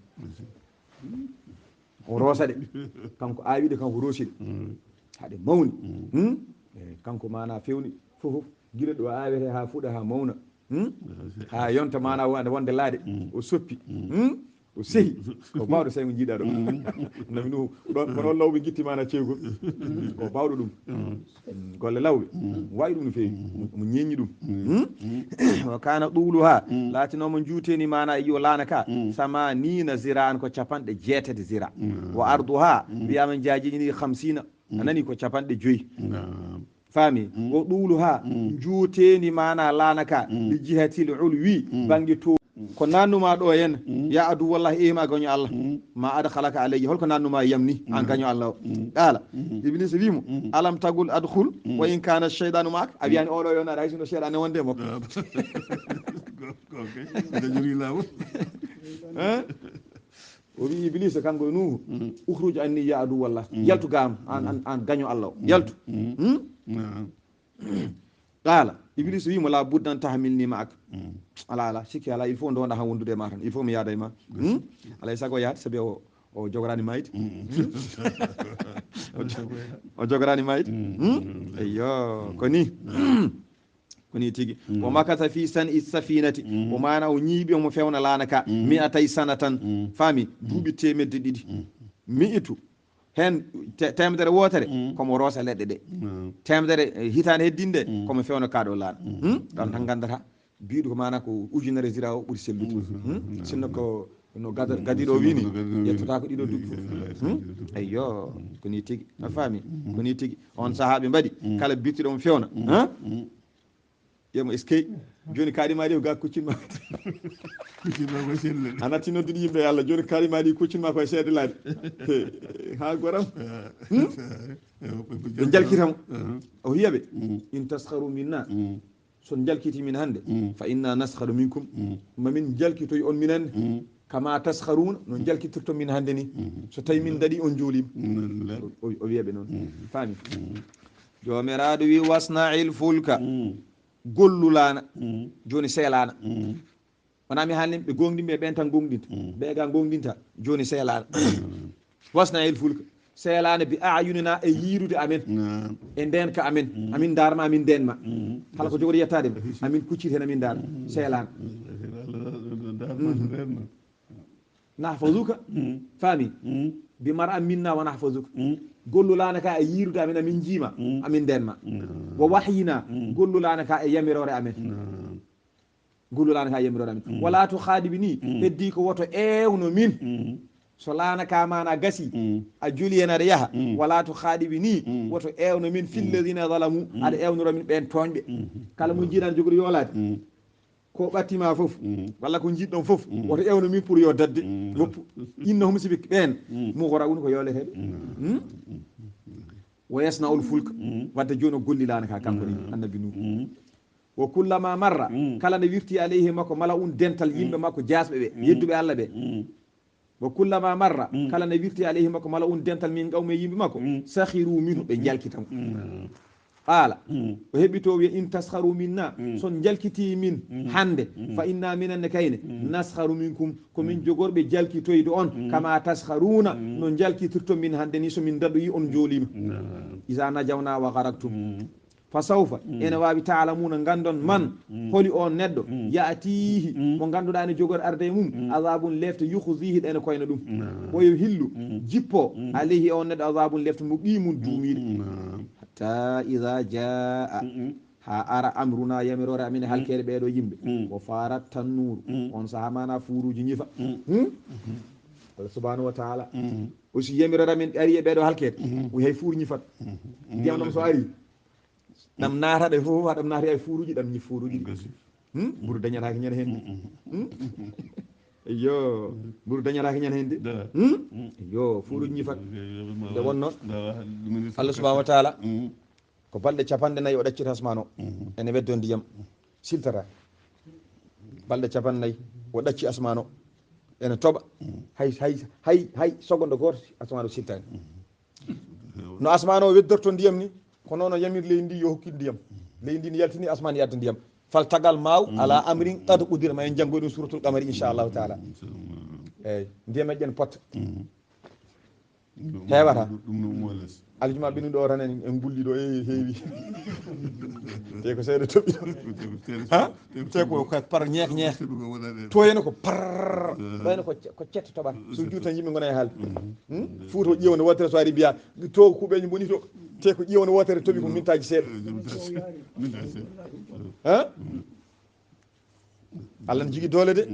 O roosa ɗe. Kanko aawi ɗe, kanko roosi ɗe. Haɗe mawni. Hmm? Eh, kanko mana fewni fof, fof. Gila ɗo aawete ha fuɗa ha mawna. Hmm? Ha yonta mana wonde, wonde laaɗe. O soppi. Hmm? O sehi. Ko bawɗo sey mo jiiɗa ɗo. Nami ɗum ɗon, kono lawɓe gitti mana ceegol. Ko bawɗo ɗum. Mm, golle lawɓe. Wawi ɗum no fewi. Mo, mo ñeññi ɗum. Hmm? Wa kana ɗuwluha. Laatinoma juuteni mana e yo laana ka. Samanina zira'an ko capanɗe jeetati zira. Wa arduha. Wiyama jaajini khamsina. A nani ko capanɗe joyi. Faami? Wa ɗuwluha. Juuteni mana laana ka. Li jihatil ulwi. Bange to. Ko nannuma ɗo en, ya adu wallahi, eh, ma gaño Allah. Ma adkhalaka alayya, holko nannuma e yam ni, an gaño Allah o? Qala, Iblis wi mo, alam taqul adkhul, wa in kana shaytanu ma'ak? A wiyani oɗo yo naɗa, hay sinno shaytan ne wonde e makko. Hein? O wi Iblis kanko e Nuhu, ukhruj anni ya adu wallah. Yaltu gam, an, an, an gaño Allah o. Yaltu. Hmm? Qala, Iblis wi mo, la budda an tahmilni ma'ak. Ala, ala, sikki ala, il faut ndonda han wondude e ma tan. Il faut mi yaada e ma. Hmm? Alay sago yaade, sabi o, o jogorani mayde. Hmm? O jo-, o jogorani mayde. Hmm? Eyyo, ko ni. Ko ni tigi. Wa makatha fi san'i safinati. O mana o ñiiɓi omo fewna laana ka. Mi'atay sanatan. Faami, duuɓi temedde ɗiɗi. Mi'itu. Hen te-, temedere wootere, komo roosa leɗɗe ɗe. Temedere, eh, hitaande heddinde, komo fewna kaɗo laana. Hmm? Ɗon tan gandata. Biɗo ko mana ko ujunere zira o ɓuri sellude. Hmm? Sinno ko no gada-, gadiɗo wini, yettata ko ɗiɗo duɓɓi fof. Hmm? Eyyo, ko ni tigi. A faami? Ko ni tigi. On sahaɓe mbaɗi, kala bittuɗo mo fewna. Hein? Yemo eskey. Joni kaɗi ma ɗi ko ga kuccin ma. Kuccin ma ko selle. A natti noddude yimɓe Allah. Joni kaɗi ma ɗi kuccin ma koye seeɗa laabi. He, ha goram. Hmm? Ɓe jalkita mo. O wiya ɓe, in taskharu minna. So jalkiti min hande, fa inna naskharu minkum. Ma min jalkitoy on minen. Kama taskharuna, no jalkitirto min hande ni. So tawi min daɗi on juulim. O, o, o wiya ɓe noon. Faami? Jomiraɗo wi, wasna'il fulka. Gollu laana. Joni sey laana. Wona mi haalni ɓe gonɗinɓe ɓen tan gonɗinta. Ɓe ga gonɗinta. Joni sey laana. Wasna'il fulka. Sey laana bi a'yunina e yiirude amen. E ndenka amen. Amin ndarma, amin ndenma. Kala ko jogori yettade ma. Amin kuccit hen, amin ndar. Sey laana. Nahfazuka. Faami? Bi mar'a minna wa nahfazuka. Gollu laana ka e yiirude amen, amin njiima, amin ndeenma. Wa wahyina, gollu laana ka e yamiroore amen. Gollu laana ka e yamiroore amen. Wala tu khadibini, heddi ko woto eewno min. So laana ka maana gasi, a juli hen aɗa yaha. Wala tu khadibini, woto eewno min fil ladina zalamu, aɗa eewnoro min ɓeen tooñɓe. Kala mo jiiɗa aɗa jogori yoolaade. Ko ɓattima fof, walla ko jiɗɗon fof, woto ewno min pour yo dadde, woppu. Innahum, sibi ɓeen, mughraqun, ko yooleteeɓe. Wa yasna'ul fulka, wadde jooni o golli laana ka, kanko ni, annabi Nuuhu. Wa kullama marra, kala nde wirti alayhi makko, mala'un, dental yimɓe makko, jaasɓe ɓe, yedduɓe Allah ɓe. Wa kullama marra, kala nde wirti alayhi makko, mala'un, dental min qawmi, yimɓe makko, sakhiru minhu, ɓe jalkita mo. Qala, o heɓi to wiya, in taskharu minna, so on jalkiti min hannde, fa inna, minen ne kayne, naskharu minkum, ko min jogorɓe jalkitoyde on, kama taskharuna, no jalkitirton min hannde ni, so min daɗoyi on joolima. Iza najawna wa gharaktum. Fa sawfa, ene waawi, ta'lamuna, nganndon, man, holi on neɗɗo, ya'tihi, mo ngannduɗaa ene jogori arde e mum, azabun, lefte, yukhzihi, ɗe ene koyna ɗum. Oyo hillu, jippo, alayhi, e on neɗɗo, azabun, lefte, muqimun, duumiiɗe. Hatta iza jaa, haa ara, amruna, yamiroore amen, halkeede ɓeeɗo yimɓe. Wa farat tannuru, on sahaa maana fuuruuji ñifa. Hmm? Allah subhanahu wa ta'ala. O si yamiroore amen ari e ɓeeɗo halkeede, o hay fuuru ñifat. Ndiyam ɗam so ari, ɗam naata ɗe fof, ɗam naata e fuuruuji, ɗam ñif fuuruuji ɗi. Hmm? Mburu dañataake ñande heen de. Hmm? Eyyo, mburu dañataake ñande heen de. Hmm? Eyyo, fuuruuji ñifat. Nde wonno, Allah subhanahu wa ta'ala, ko balɗe capanɗe nayi o ɗaccita asmaan o. Ene weddo ndiyam, siltata. Balɗe capanɗe nayi o ɗacci asmaan o. Ene toɓa. Hay, hay, hay, hay seconde gooto asmaan o siltaani. No asmaan o weddorto ndiyam ni, ko noon o yamiri leydi ndi yo hokku ndiyam. Leydi ndi yaltini, asmaan yalta ndiyam. Faltagal maaw ala amrin qad qudira, ma en janngoy ɗum suratul qamari, inchallahu taala. Eyyi, ndiyam eƴƴen potta. Heewata. Aljuma ɓennuɗo o tan en, en gulli ɗo, e heewi. Te ko seeɗa toɓi ɗo. Ha? Te ko, ko par ñeek ñeek. To heno ko par. Ɗo heno ko, ko cette toɓata. So juutan yimɓe ngona e haalde. Hmm? Fuuta o ƴeewa no waɗtere so ari mbiya, to kuɓeeje mboni to. Te ko ƴeewa no waɗtere toɓi ko mintaaji seeɗa. Ha? Allah ne jogii doole de.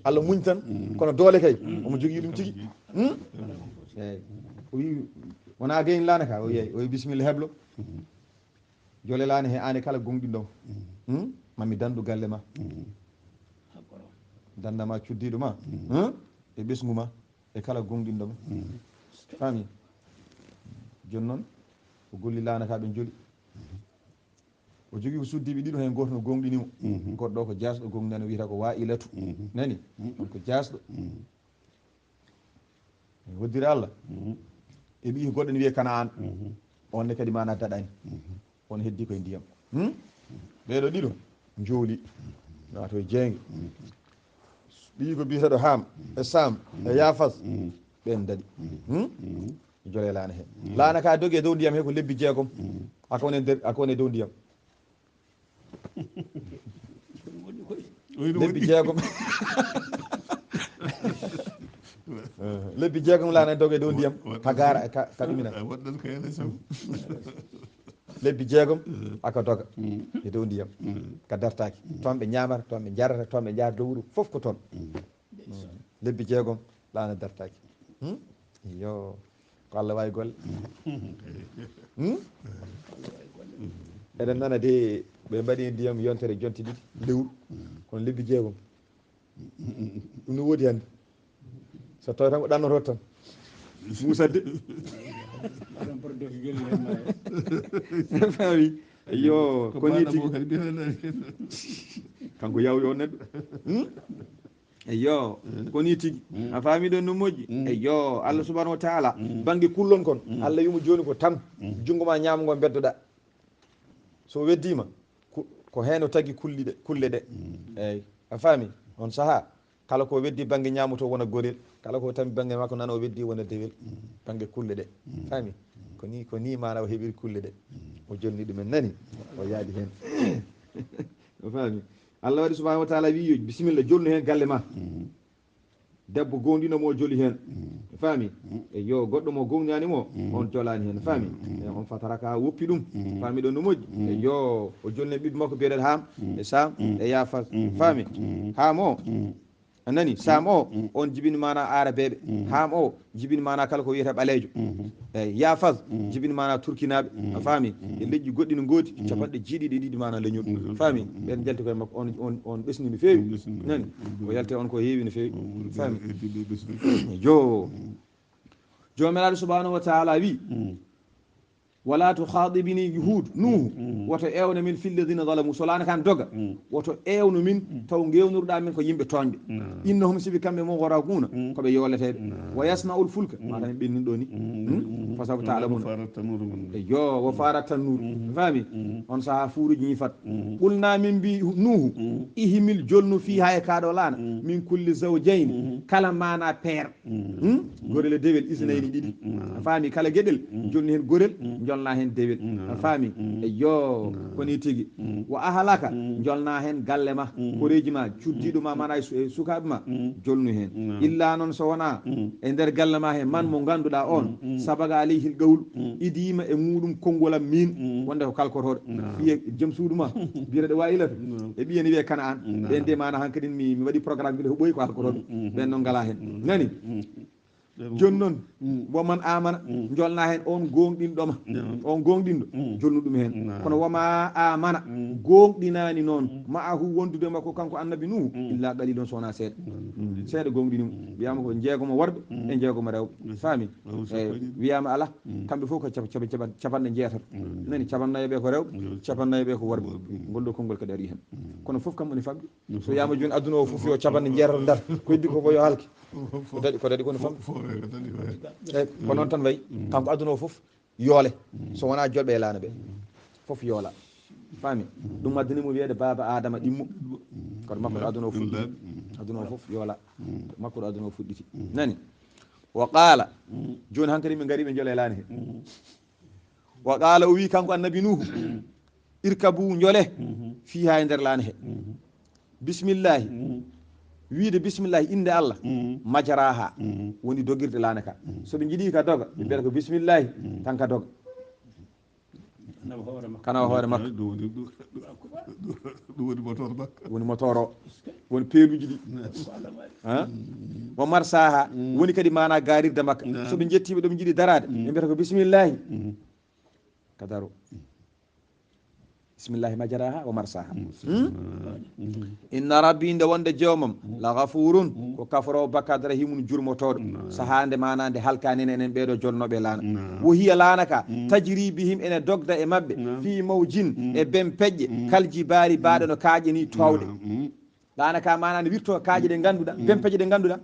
Allah muñ tan. Kono doole kay, omo jogii ɗum tigi. Hmm? Eyyi. O wi, wona gayn laana ka, o yeey. O wi, bisimilla heblo. Jole laana he, aane kala gonɗinɗo. Hmm? Mami dandu galle ma. Danda ma cuddiɗo ma. Hmm? E ɓesngu ma. E kala gonɗinɗo ma. Faami? Jooni noon, o golli laana ka ɓe joli. O jogii ko suddiiɓe ɗiɗo, heen gooto no gooŋɗini mo. Goɗɗo o ko jaasɗo, gooŋɗinani o wiyata ko Waa'ilatu. Nani? On ko jaasɗo. Hoddiri Allah. E ɓiyi goɗɗo ne wiyee Kanaan. On ne kadi maana daɗani. On heddi koye ndiyam. Hmm? Ɓeeɗo ɗiɗo njooli. Nato e jeenge. Ɓiyi ko biyeteeɗo Haam, e Saam, e Yaafas. Ɓeen daɗi. Hmm? Jole laana heen. Laana ka dogi e dow ndiyam he ko lebbi jeegom. Aka woni e nder, aka woni e dow ndiyam. Lebbi jeegom. Eh, lebbi jeegom laana dogi e dow ndiyam. Ka gaara, ka, ka ɗumina. Lebbi jeegom, aka doga. E dow ndiyam. Ka dartaaki. Toon ɓe ñaamata, toon ɓe njarata, toon ɓe njahata dow wuro. Fof ko toon. Lebbi jeegom, laana dartaaki. Hmm? Iyo. Ko Allah waawi golle. Hmm? Eɗen nana de, ɓe mbaɗi ndiyam yontere jonte ɗiɗi lewru. Kono lebbi jeegom. Ɗum no woodi hannde. So tawi tan ko ɗannoto tan. Muusat de. Faami? Iyo, ko ni tigi. Kanko yawwi on neɗɗo. Hmm? Eyo, ko ni tigi. A faami ɗon no moƴƴi? Eyo, Allah subhanahu wa ta'ala, bannge kullon kon, Allah yimo jooni ko tam, junngo ma ñaamo ngo beddoɗaa. So weddii ma, ku-, ko heen o tagi kulli ɗe, kulle ɗe. Eey, a faami? On sahaa, kala ko weddi bannge ñaamo to wona gorel, kala ko tammi bannge makko nano o weddi wona dewel, bannge kulle ɗe. Faami? Ko ni, ko ni maana o heɓiri kulle ɗe. O jolni ɗumen nani, o yaadi heen. O faami? Allah waɗi subhanahu wa ta'ala wi yo bisimilla, jolnu heen galle ma. Debbo goonɗino mo o joli heen. Faami? E yo goɗɗo mo gomɗinaani mo, on jolaani heen. Faami? E on fataraka woppi ɗum. Faami ɗon no moƴƴi? E yo o jolni ɓiɓɓe makko biyeteeɗo Haam, e Saam, e Yaafas. Faami? Haam o, a nani? Saam o, on jibini maana Aarabeeɓe. Haam o jibini maana kala ko wiyetee ɓaleejo. E Yaafas jibini maana Turkinaaɓe. A faami? E leƴƴi goɗɗi no ngoodi, capanɗe jeeɗiɗi e ɗiɗi maana leñol. Faami? Ɓeen njalti koye makko, on, on, on ɓesni no feewi. Nani? O yalti on ko heewi no feewi. Faami? Yo. Joomiraaɗo subhanahu wa taala wi, "Wala tukhadibni," Yuhud, Nuhu, "woto ewno min fil ladina zalamu." So laana kan doga, "woto ewno min, taw ngewnurɗa min ko yimɓe tooñɓe. Innahum, sibi kamɓe, mughraquna, ko ɓe yooleteeɓe. Wa yasna'ul fulka," mata min ɓennin ɗo ni. Fasabu ta'lamuna. Yo, wa fara tanur. Faami? On saha fuuruji ñifat. Qulna, min mbi Nuhu, "Ihmil," jolnu, "fiha," e kaɗo laana, "min kulli zawjayni," kala mana peer. Hmm? Gorel e dewel, isnayni, ɗiɗi. A faami? Kala geɗel, jolni heen gorel, jolna heen dewel. A faami? Eyyo, ko ni tigi. Wa ahlaka, jolna heen galle ma, koreeji ma, cuddiiɗo ma, mana e su-, e sukaaɓe ma, jolnu heen. Illa noon so wonaa e nder galle ma heen, man mo ngannduɗaa on, sabaga alayhil qawlu, idiima e muuɗum konngol am miin, wonde ko kalkotooɗo. Wiye jom suudu ma, biyete ɗo wa ilata. E ɓiyen wiye kana an. Ɓen de mana hankadin mi, mi waɗi programme gila huɓɓoyi ko alkotooɓe. Ɓen noon ngalaa heen. Nani? Jooni noon, wa man amana, jolna heen on gooŋɗinɗo ma. On gooŋɗinɗo, jolnu ɗum heen. Kono wa ma amana, gooŋɗinaani noon, ma'ahu, wondude makko kanko annabi Nuhu, illa qalilun, so wonaa seeɗa. Seeɗa gooŋɗini mo. Wiyaama ko jeegomo worɓe e jeegomo rewɓe. Faami? Eyi, wiyaama alaa. Kamɓe fof ko cap-, cap-, cap-, capanɗe jeetato. Nani, capanɗe nayi ɓe ko rewɓe, capanɗe nayi ɓe ko worɓe. Ngol ɗo konngol kadi ari heen. Kono fof kam woni famɗi. So wiyaama jooni aduna o fof yo capanɗe jeetato ndar, ko heddi ko fof yo halke. Ko daɗi, ko daɗi ko no famɗi. Eyi, ko noon tan wayi. Kanko aduna o fof yoole. So wonaa joɓe e laana ɓe. Fof yoola. Faami? Ɗum addani mo wiyeede baaba Adama ɗimmo. Kono makko ɗo aduna o fuɗɗiti. Aduna o fof yoola. Makko ɗo aduna o fuɗɗiti. Nani? Wa qala. Jooni hankadi min ngari ɓe jola e laana he. Wa qala, o wi kanko annabi Nuhu, "Irkabu, njole, fiha, e nder laana he. Bismillahi." Wiide bismillahi, innde Allah. Majraha. Woni dogirde laana ka. So ɓe njiɗi ka doga, ɓe mbiyata ko bismillahi, tan ka doga. Kana o hoore makko. Ɗum woni, ɗum, ɗum, ɗum woni moteur makko. Woni moteur o. Woni peeluuji ɗi. Ha? Wa marsaha. Woni kadi mana garirde makko. So ɓe njettiiɓe ɗo ɓe njiɗi daraade, ɓe mbiyata ko bismillahi. Ka daro. Bismillahi majraha wa marsaha. Inna rabbi, nde wonde joomam, la ghafurun, ko kaforoowo bakkaat, rahimun, jurmotooɗo. Sahaa nde maana nde halkaani en enen ɓeeɗo jolnooɓe laana. Wo hiya laana ka, tajri bihim, ene dogda e maɓɓe, fi mawjin, e bempeƴƴe, kal jibaali, baaɗe no kaaƴe ni toowɗe. Laana ka maana ne wirto kaaƴe ɗe ngannduɗaa, bempeƴƴe ɗe ngannduɗaa,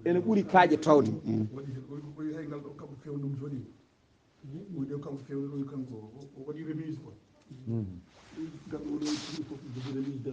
ene ɓuri kaaƴe toowde. Waɗi, waɗi, waɗi hay ngal ɗo kamɓe fewndum jooɗi. Ɗum ɗo kanko fewndo ɗo kanko, o, o waɗi remise quoi. Ngal ɗo ɗo tigi fof jogi remise de.